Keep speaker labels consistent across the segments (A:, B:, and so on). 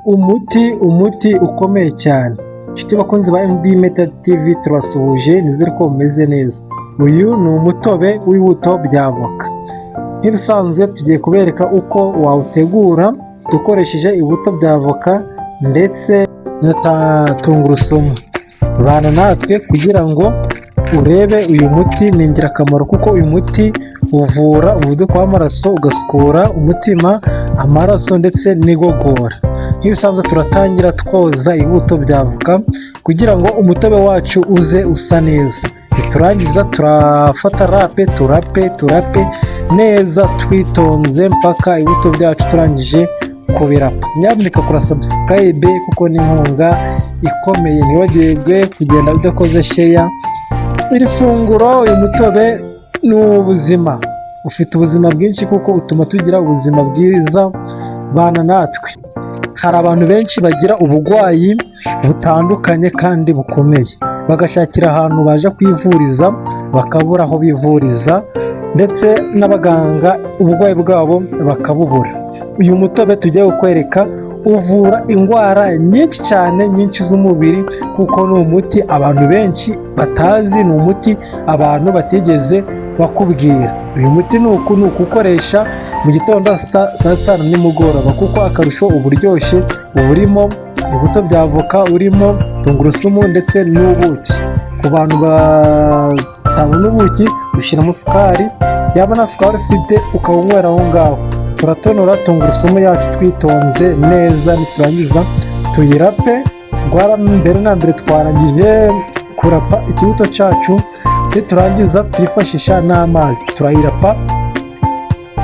A: Umuti ukomeye cyane. Inshuti bakunzi ba MB Method TV, turasuhuje, nizere ko mumeze neza. Uyu ni umutobe w'ibibuto bya avoka. Nk'ibisanzwe tugiye kubereka uko wawutegura dukoresheje ibibuto bya avoka ndetse na tungurusumu. Bana natwe kugira ngo urebe uyu muti, ni ingirakamaro kuko uyu muti uvura umuvuduko w'amaraso, ugasukura umutima, amaraso ndetse n'igogora. Nk'ibisanzwe turatangira twoza ibibuto bya avoka kugira ngo umutobe wacu uze usa neza. Niturangiza turafata râpe, turape, turape neza twitonze mpaka ibibuto byacu turangije kubirapa. Nyamuneka kora subscribe kuko ni inkunga ikomeye. Ntiwibagirwe kugenda udakoze share. Iri funguro, uyu mutobe ni ubuzima, ufite ubuzima bwinshi kuko utuma tugira ubuzima bwiza. Bana natwe. Hari abantu benshi bagira uburwayi butandukanye kandi bukomeye, bagashakira ahantu baje kwivuriza bakabura aho bivuriza, ndetse n'abaganga uburwayi bwabo bakabubura. Uyu mutobe tugiye kukwereka uvura indwara nyinshi cyane, nyinshi z'umubiri, kuko ni umuti abantu benshi batazi, ni umuti abantu batigeze bakubwira. Uyu muti ni uku: ni ukuwukoresha mu gitondo, saa sita na nimugoroba, kuko akarusho uba uryoshye, uba urimo ibibuto bya avoka, urimo tungurusumu ndetse n'ubuki. Ku bantu batabona ubuki, ushyiramo isukari, yaba nta sukari ufite ukawunywera aho ngaho. Turatonora tungurusumu yacu twitonze neza, niturangiza tuyirape. Mbere na mbere twarangije kurapa ikibuto cyacu, niturangiza twifashisha n'amazi, turayirapa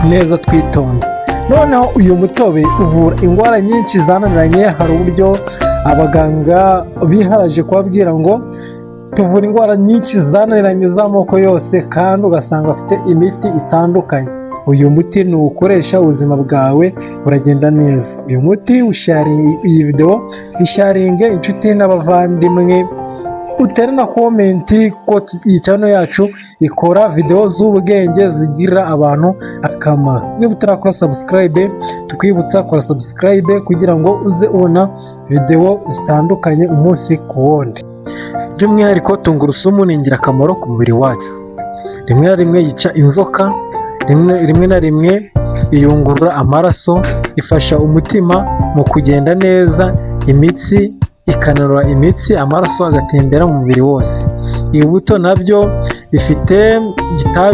A: neza twitonze. Noneho uyu mutobe uvura indwara nyinshi zananiranye. Hari uburyo abaganga biharaje kubabwira ngo tuvura indwara nyinshi zananiranye z'amoko yose, kandi ugasanga bafite imiti itandukanye. Uyu muti nuwukoresha ubuzima bwawe buragenda neza. Uyu muti, iyi videwo isharinge inshuti n'abavandimwe, utere na comment ko iyi channel yacu ikora videwo z'ubwenge zigirira abantu akamaro. Niba utarakora subscribe, tukwibutsa kora subscribe kugira ngo uze ubona videwo zitandukanye umunsi ku wundi. By'umwihariko tungurusumu ni ingirakamaro ku mubiri wacu. Rimwe na rimwe yica inzoka, rimwe na rimwe iyungurura amaraso, ifasha umutima mu kugenda neza, imitsi ikananura imitsi, amaraso agatembera mu mubiri wose. Ibibuto nabyo bifite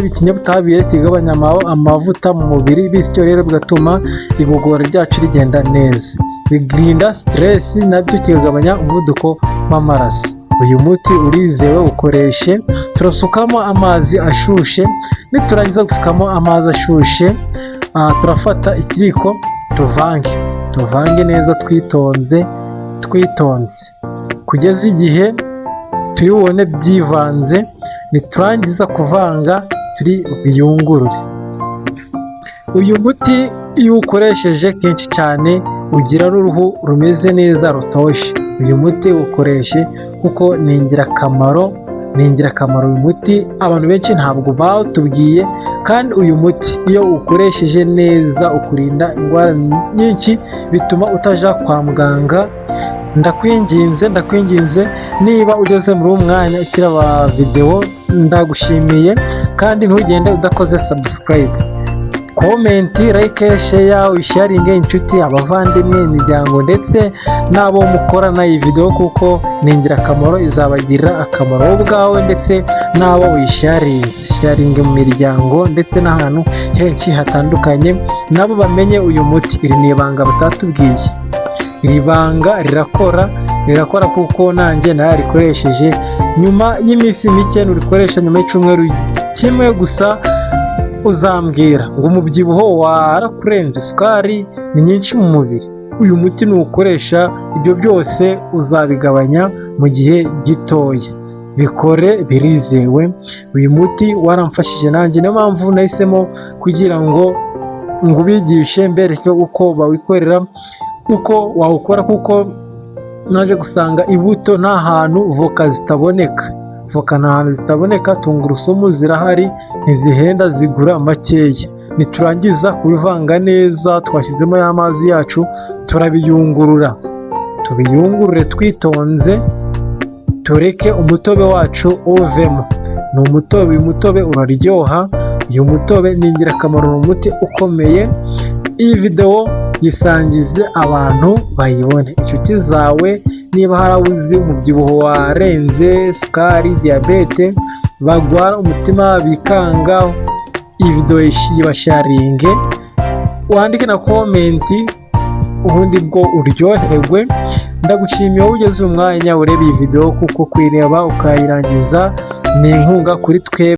A: ikinyabutabire kigabanya amavuta mu mubiri, bityo rero bigatuma igogora ryacu rigenda neza. Birinda stress, nabyo kikagabanya umuvuduko w'amaraso. Uyu muti urizewe, ukoreshe. Turasukamo amazi ashushe, niturangiza gusukamo amazi ashushe, turafata ikiriko tuvange, tuvange neza twitonze, twitonze kugeza igihe turi bubone byivanze. Niturangiza kuvanga turi biyungurure. Uyu muti iyo uwukoresheje kenshi cyane ugira n'uruhu rumeze neza, rutoshye. Uyu muti ukoreshe kuko ni ingirakamaro, ni ingirakamaro. Uyu muti abantu benshi ntabwo bawutubwiye, kandi uyu muti iyo uwukoresheje neza ukurinda indwara nyinshi, bituma utajya kwa muganga. Ndakwinginze, ndakwinginze, niba ugeze muri uwo mwanya ukireba videwo, ndagushimiye, kandi ntugende udakoze subscribe, comment, like, share, wisharinge inshuti, abavandimwe, imiryango ndetse n'abo mukorana iyi videwo, kuko ni ingirakamaro, izabagirira akamaro wowe ubwawe ndetse n'abo uyisharinze. Sharinge mu miryango ndetse n'ahantu henshi hatandukanye, nabo bamenye uyu muti. Iri ni ibanga batatubwiye. Iri banga rirakora, rirakora kuko nanjye nararikoresheje. Nyuma y'iminsi mike nurikoresha, nyuma y'icyumweru kimwe gusa, uzambwira ngo umubyibuho warakurenze, isukari ni nyinshi mu mubiri. Uyu muti nuwukoresha ibyo byose uzabigabanya mu gihe gitoya. Bikore, birizewe. Uyu muti waramfashije nanjye, niyo mpamvu nahisemo kugira ngo ngubigishe, mbereke uko bawikorera, uko wawukora, kuko naje gusanga ibuto nta hantu voka zitaboneka. Voka nta hantu zitaboneka, tungurusumu zirahari, ntizihenda, zigura makeya. Niturangiza kubivanga neza, twashyizemo ya mazi yacu, turabiyungurura, tubiyungurure twitonze, tureke umutobe wacu uvemo. Ni umutobe, uyu mutobe uraryoha, uyu mutobe ni ingirakamaro, ni umuti ukomeye. Iyi videwo yisangize abantu bayibone, inshuti zawe, niba hari abo uzi umubyibuho warenze, sukari, diyabete, bagwara umutima bikanga, iyi videwo yibasharinge, wandike na comment, ubundi bwo uryoherwe. Ndagushimiye wowe ugeze umwanya ureba iyi videwo, kuko kuyireba ukayirangiza ni inkunga kuri twebwe.